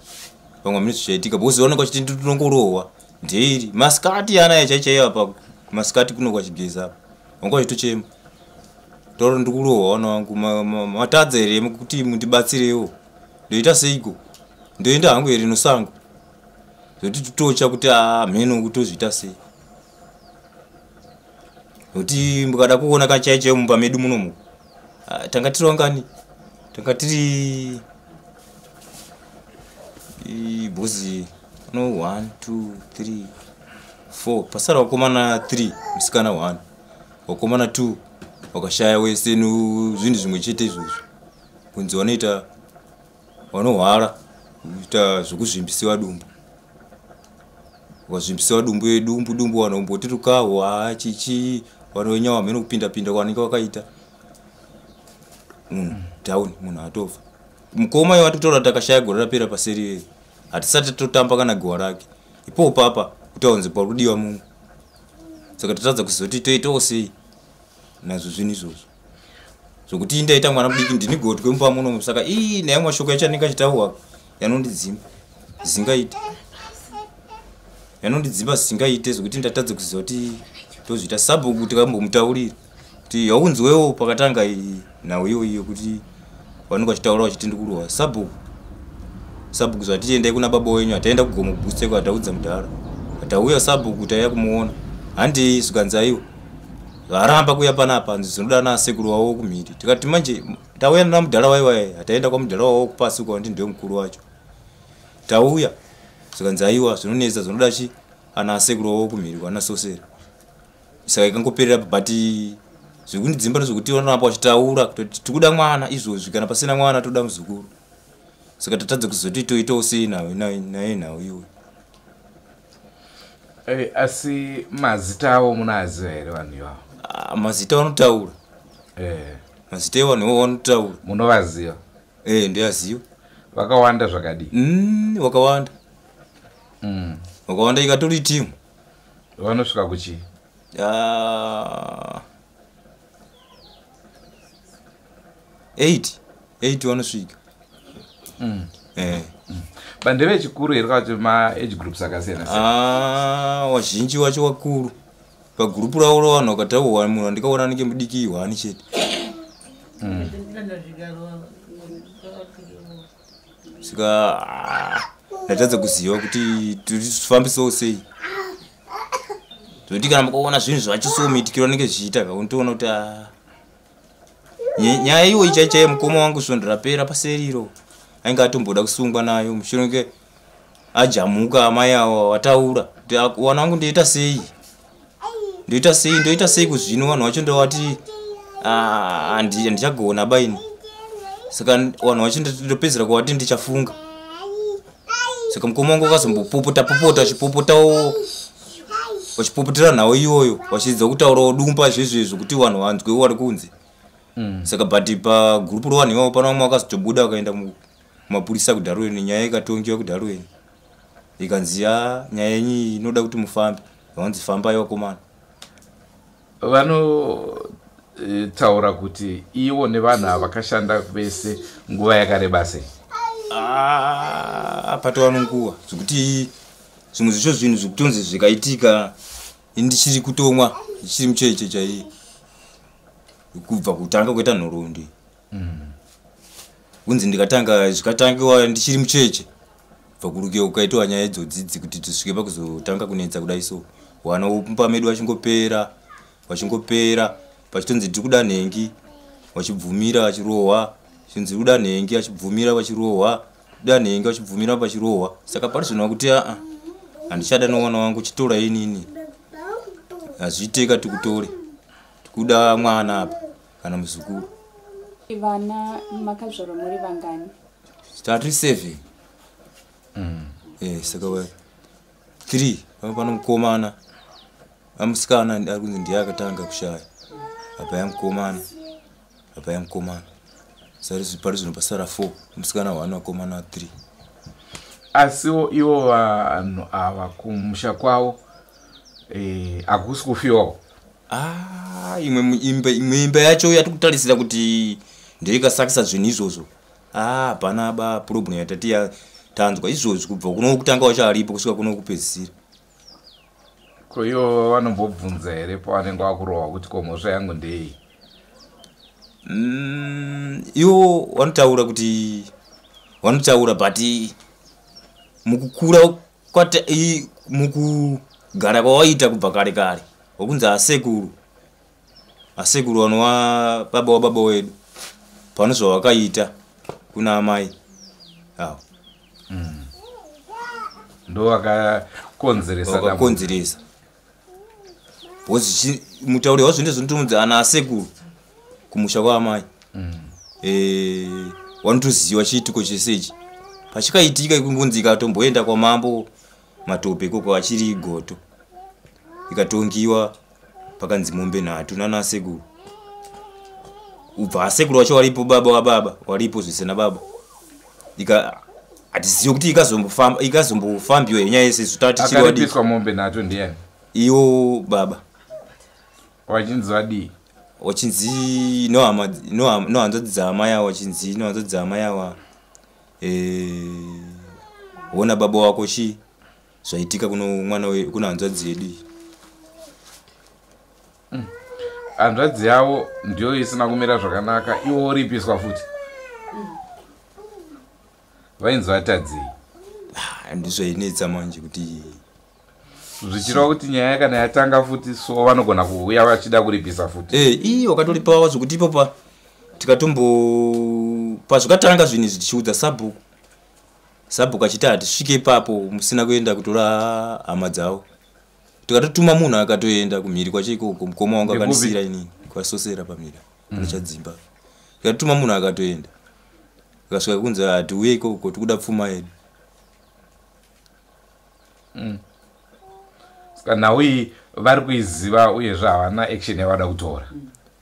pamwe hamene zvichaitika, because vanonga vachiti nditonongorohwa ndeiri masikati anaya chai chai apa masikati kuno kwachigeza apa vanga vachitochema taura, "Ndikurohwa wana wangu, matadza here kuti mundibatsirewo? Ndoita seiko? Ndoenda hangu here nosango?" Zvokuti totocha kuti hameno kutozviita sei, nokuti mukada kuona kachai chaiyo mumba medu munomu, tanga tiri wangani? Tanga tiri bhozi. No, 1 2 3 4, pasara vakomana 3, musikana 1, vakomana 2 vakashaya wese zvinhu zvimwe chete izvozvo, kunzi vanoita vanohwara kuita zvokuzvimbisiwa dumbu, ukazvimbisiwa dumbu yedumbu dumbu vanomboti rukahwa chichi vanonyawa mheno kupinda-pinda kwanenge wakaita munhu down, munhu atofa. Mukoma iwo atitaura kuti akashaya gore rapera paseri, hatisati totamba kana guwa rake ipopo papa kuti aunze parudiwa mumwe. Saka tatadza kuzoti toitawo sei nazvo zvinhu izvozvo, zvokuti indaita mwana mudiki ndini gotwe mumba muno. Saka ii naye mashoko yacho anenge achitaurwa yanondidzimba zvisingaite, yanondidzimba zvisingaite, zvokuti ndatadza kuziva kuti tozviita. Sabhuku tikambomutaurira kuti yaunzwewo pakatanga nhau iyoiyo kuti vanenge vachitaura vachiti ndikurohwa sabhuku. Sabhuku zvati endai kuna baba wenyu, hataenda kugomo kubhuseko, hataudza mudhara, hatauya sabhuku taiya kumuona handei, zvikanzi aiwa varamba kuuya panapa, hanzi zvinoda nasekuru wavo kumhiri. Tikati manje tauya namudhara waiwai, hataenda kwamudhara wavo kupasi uko ndi ndiwe mukuru wacho, tauya zvikanzi aiwa zvinonetsa, zvinoda chi ana asekuru wavo kumhiri kwana sosera. Saka ikangoperera, but zvekundidzimba ndezvekuti vanoramba vachitaura kutoti tikuda mwana izvozvi, kana pasina mwana toda muzukuru. Saka tatadza kuzoti toitawo sei naye nhau iyoyo. Asi mazita avo munoaziva here vanhu ivavo? Ah, mazita vanotaura. Mazita evanhu ivavo vanotaura. Munovaziva? Ndoyaziva. Vakawanda zvakadii? Vakawanda. Vakawanda, ikatori timu. Vanosvika kuchii? Ah, 8 8 vanosvika. Bandevechikuru here kana kuti maage groups akasiyana siyana? Ah, wazhinji wacho wakuru. Pagurupu ravo ravanhu vakataurwa, munhu andikaona anenge mudiki ihwani chete. Saka ndatadza kuziva kuti tifambisewo sei, zvokuti kana mukaona zvinhu zvacho so miitikiro anenge zvichiita ka, unotoona kuti nyaya iyoyi chai chaiye mukoma wangu svondo rapera paseriro ainge atomboda kusungwa nayo mushure meke ajamuka amai avo vataura kuti, "Ah, wana wangu ndoita sei, ndoita sei, ndoita sei kuzvino?" Vanhu vacho ndovati, "Ah, handichagona baini." Saka vanhu vacho ndopedzera kuvati ndichafunga. Saka mukoma wangu akazombopopota popota, achipopotawo, vachipopotera nhau iyoyo, vachiedza kutaurawo dumba zvezvezvo kuti vanhu vanzwe vari kunze. Saka but pagurupu rovanhu ivavo pana vamwe vakazotobuda vakaenda mumapurisa kuDarwin, nyaya ikatongiwa kuDarwin, ikanzi ya nyaya yenyu iyi inoda kuti mufambe, vanzi fambai vakomana. Vanotaura kuti ivo nevanhu ava vakashanda vese nguva yakareba sei? Ah, patova nonguva zvekuti zvimwe zvicho zvinhu zvekutonzi zvikaitika ini ndichiri kutomwa, ndichiri mucheche chaiye, kubva kutanga kuita nhoroondo kunzi ndikatanga zvikatangiwa ndichiri mucheche, bva kuruke kukaitwa nyaya idzodzidzi kuti tisvike pakuzotanga kunetsa kudai. So wana mumba medu vachingopera, vachingopera, pachitonzi tiri kuda nhengi, vachibvumira vachirohwa, chinzi kuda nhengi, achibvumira vachirohwa, kuda nhengi, vachibvumira vachirohwa. Saka pari zvino kuti aa handichada nomwana wangu, chitora inini hazviiteka, tikutore, tikuda mwana apa kana muzukuru. Vana makazvarwa muri vangani? Tati 7. Saka 3 pamwe pano mukomana amusikana ari kunzi ndiye akatanga kushaya, apa yamukomana, apa yamukomana. Sari pari zvino pasara 4, musikana 1, vakomana 3. Asiwo ivo vanhu ava kumusha kwavo hakusi kufiwawo? Ah, imwe imwe imba yacho yatikutarisira kuti ndeikasakisa zvinhu izvozvo. Ah, hapana ba problem yatati tanzwa izvozvi kubva kuno kutanga wacho aripo kusvika kuno kupedzisira. Ko ivo vanombobvunza here pavanenge vakurohwa kuti ko mhosva yangu ndei? Ivo vanotaura kuti vanotaura, but mukukura mukugara kwawaita kubva kare kare wakunzi asekuru, asekuru vanova baba wababa wedu, pano zvavakaita kuna amai avo. Ndo vakakonzeresa dambudziko. Vakakonzeresa because mutauri wazvo ndezvinotomudza ana asekuru kumusha kwaamai. Wanotoziva chiitiko chese ichi pachikaitika, kungonzi ikatomboenda kwamambo Matope ikoko achiri goto, ikatongiwa pakanzi mombe 3 nana asekuru. Ubva asekuru wacho waripo, baba wababa waripo zvese nababa. Ika hatizivi kuti ikazombofambiwa yenyaya yese isu tati tichiri vadiki. Akaripiswa mombe 3 ndiani? Iwo baba. Wachinzi vadii? Wachinzi nohanzvadzi dzaamai awa, wachinzi nohanzvadzi dzaamai awa, ona baba wako chi zvaitika kuno mwana kuna hanzvadzi yedu iyi. Hanzvadzi yavo ndiyo isina kumira zvakanaka, iwo oripiswa futi. Vainzi vatadzei? Ndizvainetsa manje kuti zvichireva kuti nyaya kana yatanga futi so vanogona kuuya vachida kuripisa futi. Ii wakatoripawa zvokuti ipopa tikatombo pazvikatanga zvinhu izvi tichiudza sabhuku, sabhuku achiti hatisvike ipapo musina kuenda kutora hama dzavo. Tikatotuma munhu akatoenda kumhiri kwacho ikoko, mukoma wangu akandisiyira inini kwasosera pamhiri panochadzimba. Tikatotuma munhu akatoenda, akasvika kunzi hatiuye ikoko, tikuda pfuma yedu. Saka nhau iyi vari kuiziva, uyezve havana action yavada kutora.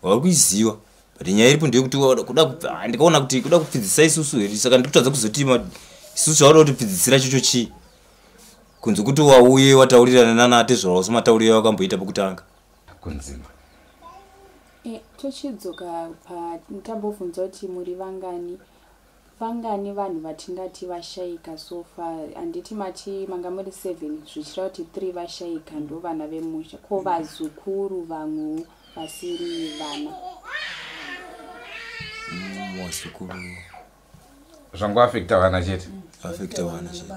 Vari kuiziva, but nyaya iripo ndeyekuti ndikaona kuti kuda kupfidzisa isusu here, saka ndikutadza kuzoti isusu vauda kutipfidzisira chocho chii, kunze kuti wauye wataurirana nanatezvara sematauriro awakamboita pekutanga. Kunzima. Tochidzoka patambobvunza kuti muri vangani, vangani vanhu vatingati vashaika so far? Handiti mati manga muri 7, zvichireva kuti 3 vashaika ndo vana vemusha. Ko vazukuru vamwewo vasiri vana? Vazukuru zvangoafekta vana chete. Afekta vana chete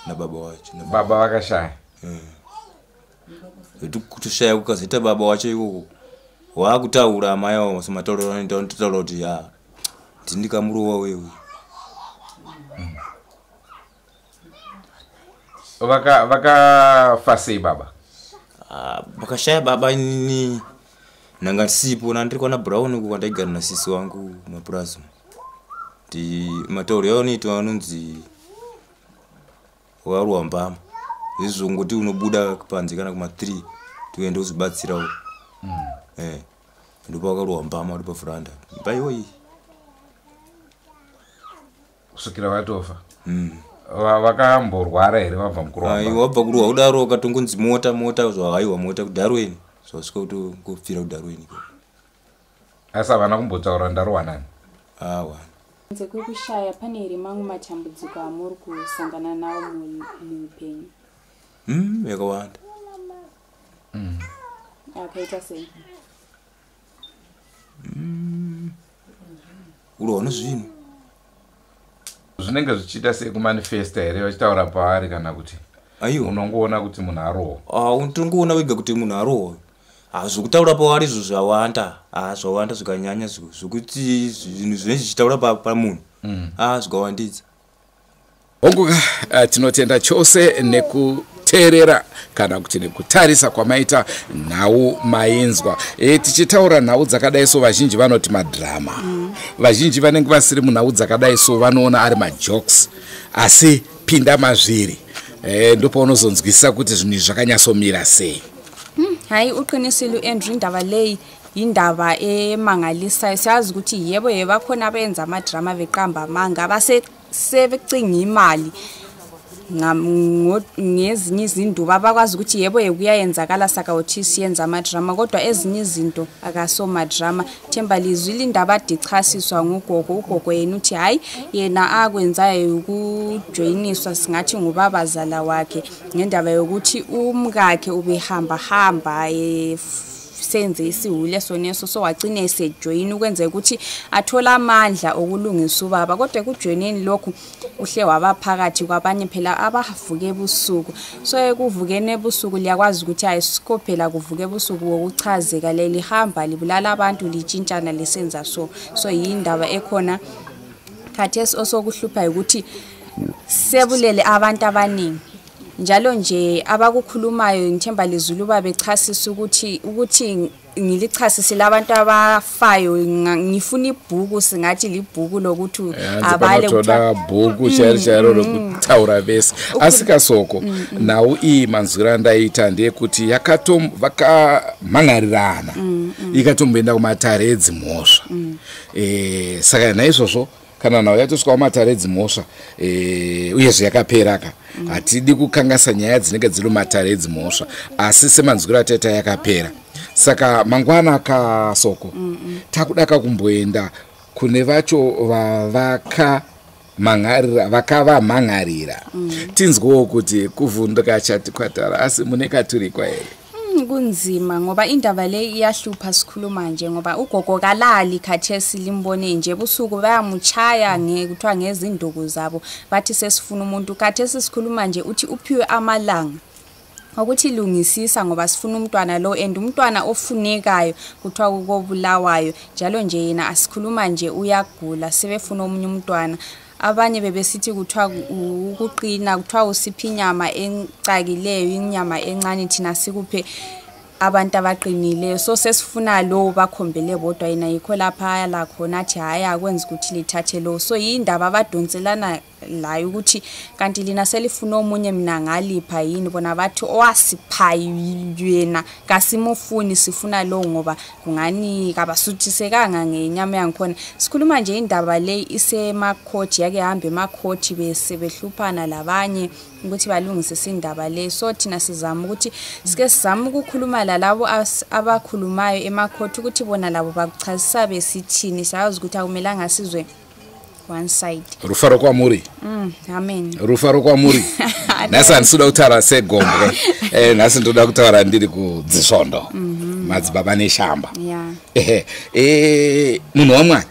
nababa wacho. Baba vakashaya. Kutoshaya kukazoita baba wacho ikoko, waakutaura amai avo sematauriro anoita, vanototaura kuti ya ndindikamurova wewe. Vakafa sei baba? Vakashaya baba inini ndanga ndisipo, nandiri kwana Brown uko kwandaigara nasisi wangu mapurazi. Ndi matauriro avanoita anonzi wakarohwa mbama, izvo ngoti unobuda panze kana kuma 3 toenda kuzobatsirawo. Ndipo wakarohwa mbama uri pavhuranda mbaiwo iyi kusvikira vatofa. Vakamborwara here vabva mukurohwa? Aiwa, wabva kurohwa kudaro ukatongonzi mota mota, zvahaiwa mota kuDarweni, zvasvika kutongopfira kuDarweni ikoko. Asi havana kumbotaura ndarohwa nani? Awa. Kunze kwekushaya, pane here mamwe matambudziko amuri kusangana nawo muupenyu? Yakawanda. Akaita sei? Kurohwa nezvinhu. Zvinenge zvichiita sekumanifesta here vachitaura pavari, kana kuti Aiwa. unongoona kuti munhu arohwa? Unotongoona wega kuti munhu arohwa. Zvokutaura pavari izvo zvawanda, zvawanda zvikanyanya, zvokuti zvinhu zvinenge zvichitaura pamunhu zvikawandidza. Honguka, tinotenda chose nekuteerera kana kuti nekutarisa kwamaita nhau mainzwa. Tichitaura nhau dzakadai so, vazhinji vanoti madhirama. Vazhinji vanenge vasiri munhau dzakadai so vanoona ari majokes, asi pinda mazviri, ndopaunozonzwisisa kuti zvinhu izvi zvakanyatsomira sei. Hayi, uqinisile u-Andrew, indaba leyi indaba emangalisayo. Siyazi ukuthi yebo ye bakhona abenza amadrama beqamba amanga, base sebecinga imali ngezinye izinduba, abakwazi ukuthi yebo ye kuyayenzakala, saka uthi siyenza amadrama, kodwa ezinye izinto akaso madrama. Themba lizwile indaba adichasiswa ngugogo. Ugogo yena uthi hayi, yena akwenzayo ukujoyiniswa singathi ngubabazala wakhe ngendaba yokuthi umkakhe ubehamba hamba senze isihule soneso, so wagcine esejoyina ukwenzela ukuthi athole amandla okulungisa ubaba. Kodwa ekujoyineni lokhu uhle waba phakathi kwabanye phela abavuke ebusuku, so ekuvukeni ebusuku liyakwazi ukuthi ayisikho phela kuvuka ebusuku wokuchazeka, leli hamba libulala abantu litshintshana lisenza so. So yindaba ekhona khathesi osokuhlupha ukuthi Sebulele abantu abaningi. Njalo nje abakukhulumayo ngithemba lizulu bechasisa ukuthi ngilichasisile abantu abafayo, ngifuna ibhuku, singathi libhuku lokuthi abale kuthiwa bhuku chairo chairo rokutaura vese. Asika Soko, nhau iyi manzwiro andaita ndeyekuti vakamhan'arirana, ikatomboenda kumatare edzimhosva. Saka naizvozvo kana nhau yatosvika kumatare edzimhosva, uyezve yakaperaka, hatidi kukangasa nyaya dzinenge dziri mumatare edzimhosva, asi semanzwiro ataita yakapera. Saka mangwana kaSoko, takuda kakumboenda kune vacho vakavamhan'arira, tinzwewo kuti kuvhunduka chati kwatara, asi mune katurikwa here? Kunzima ngoba indaba le iyahlupha sikhuluma nje, ngoba ugogo kalali khathesi, limbone nje ebusuku bayamuchaya kuthiwa ngezinduku zabo, bathi sesifuna umuntu. Khathesi sikhuluma nje uthi uphiwe amalanga ukuthi lungisisa ngoba sifuna umntwana lo, and umntwana ofunekayo kuthiwa kukobulawayo. Njalo nje yena asikhuluma nje uyagula, sebefuna omunye umntwana. Abanye bebesithi kuthiwa ukuqina, kuthiwa usiphi inyama ecakileyo, inyama encane, thina sikuphe abantu abaqinileyo. So sesifuna lo bakhombele bodwa, yena yikho lapha la khona athi hhayi akwenzi ukuthi lithathe lo. So yindaba abadonselana layo ukuthi kanti lina selifuna omunye, mina ngalipha yini? Bona bathi owasipha yena kasimufuni, sifuna lo ngoba kungani kabasuthisekanga ngenyama yangikhona. Sikhuluma nje indaba le isemakhothi, yake hambe emakhothi bese behluphana labanye ukuthi balungise indaba le. So thina sizama ukuthi sike sizame ukukhuluma lalabo abakhulumayo emakhothi ukuthi bona labo bakuchazisa besithini. Siyazi ukuthi akumelanga sizwe one side. Rufaro kwamuri. Amen. Rufaro kwamuri. Nhasi handisi kuda kutaura segombwe, nhasi ndoda kutaura ndiri kudzisvondo, madzibaba neshamba. Ehe, munhu waMwari,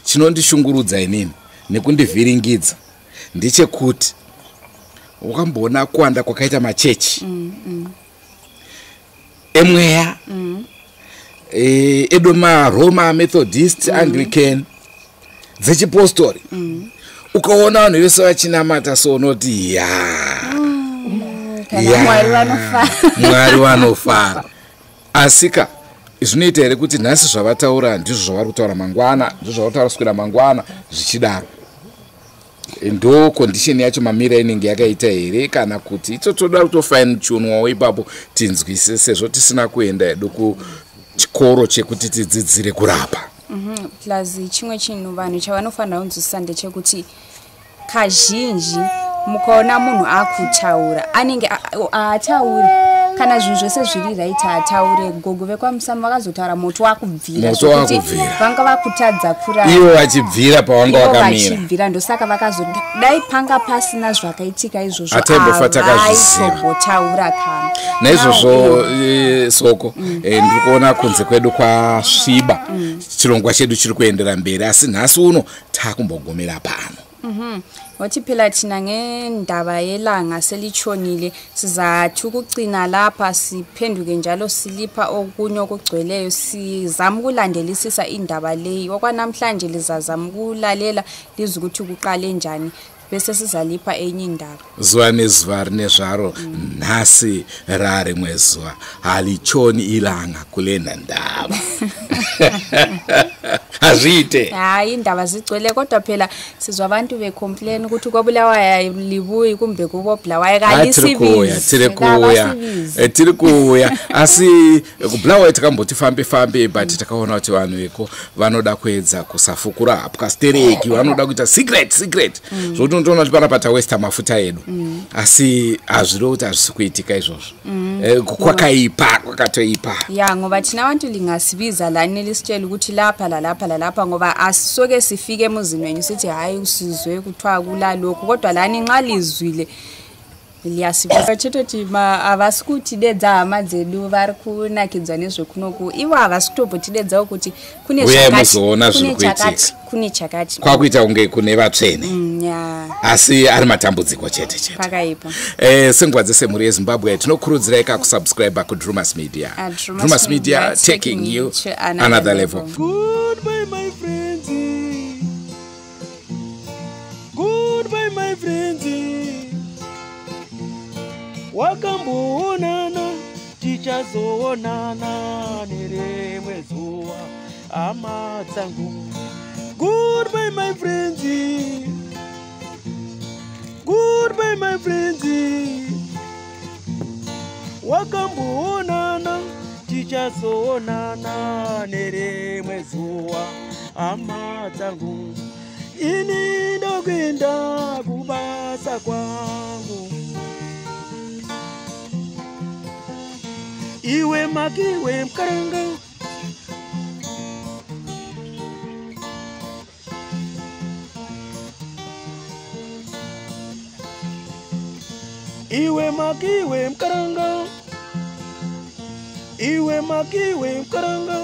chinondishungurudza inini nekundivhiringidza ndechekuti wakamboona kuwanda kwakaita machechi emweya, edu maRoma, Methodist, Anglican, dzechipostori. Ukaona vanhu vese vachinamata so unoti ya Kana Mwari vanofara. Mwari vanofara. Asika zvinoita here kuti nhasi zvavataura ndizvo zvavari kutaura mangwana, ndizvo zvavari kutaura kuswera mangwana, zvichidaro? Ndo condition yacho mamira inenge yakaita here, kana kuti itso toda kutofine tunwawo ipapo tinzwise, sezvo tisina kuenda hedu kuchikoro chekuti tidzidzire kurapa? Plus chimwe chinhu vanhu chavanofanira kunzwisisa ndechekuti kazhinji mukaona munhu akutaura anenge haatauri kana zvinhu zvese zviri right, haataure. Gogo vekwaMusamo vakazotaura moto wakubvira, Moto zvokuti wakubvira. Vanga vakutadza kurara Ivo vachibvira pavanga ivo vakamira. Vachibvira, ndosaka vakazo dai panga pasina zvakaitika izvozvo Hataimbofa takazviziva. havaizombotaura kana. Naizvozvo Soko, ndiri kuona kunze kwedu kwasviba. Chirongwa chedu chiri kuendera mberi, asi nhasi uno taakumbogumira pano. Wathi phela thina ngendaba yelanga selitshonile, sizathi ukucina lapha, siphenduke njalo silipha okunye okugcweleyo, sizama ukulandelisisa indaba leyi. Okwanamhlanje lizazama ukulalela lizwe ukuthi kuqale njani, bese sizalipha enye indaba. Zuva nezuva rine zvaro, nhasi rarimwe zuva, halichoni ilanga kulena ndaba, hazviite. Hayi, indaba zigcwele, kodwa phela sizwa abantu becomplain ukuthi koBulawayo libuyi kumbe kuboBulawayo. Ha, tiri kuuya, tiri kuuya. Tiri kuuya, asi kuBulawayo takamboti fambe fambe, but takaona kuti vanhu veko vanoda kuedza kusafukura hapwa stereki, vanoda kuita secret secret, zvokuti unotoona kuti panapa tawesta mafuta edu, asi hazvirevo kuti hazvisi kuitika izvozvo. Kwakaipa, kwakatoipa. Ya, ngoba thina abantu lingasibiza lani lisitshela ukuthi lapha lalapha lalapha, ngoba asisoke sifike emuzini wenyu sithi hhayi usizwe kuthiwa kulalokhu, kodwa lani nxa lizwile liyasibiza. Chitoti havasi kutidedza hama dzedu vari kunakidzwa nezvekunoku, ivo havasi kutombotidedzawo kuti kune Uyai zvakati, muzoona kune zviri kuitika. chakati, kune chakati. Kwakuita kunge kune vatsvene, Ya. asi ari matambudziko chete chete. Pakaipa. Senguva dzese, mhuri yeZimbabwe, tinokurudzirai kakusubscribe kuDrumas Media. Drumas Drumas Media, Media, taking you to another level. Goodbye, my friends. Goodbye, my Tichazoonana nerimwe zuva, hama dzangu. Goodbye my friends, goodbye my friends. Wakamboonana, tichazoonana nerimwe zuva, hama dzangu. Ini ndokuenda kubasa kwangu. Iwe makiwe mkaranga. Iwe makiwe mkaranga. Iwe makiwe mkaranga.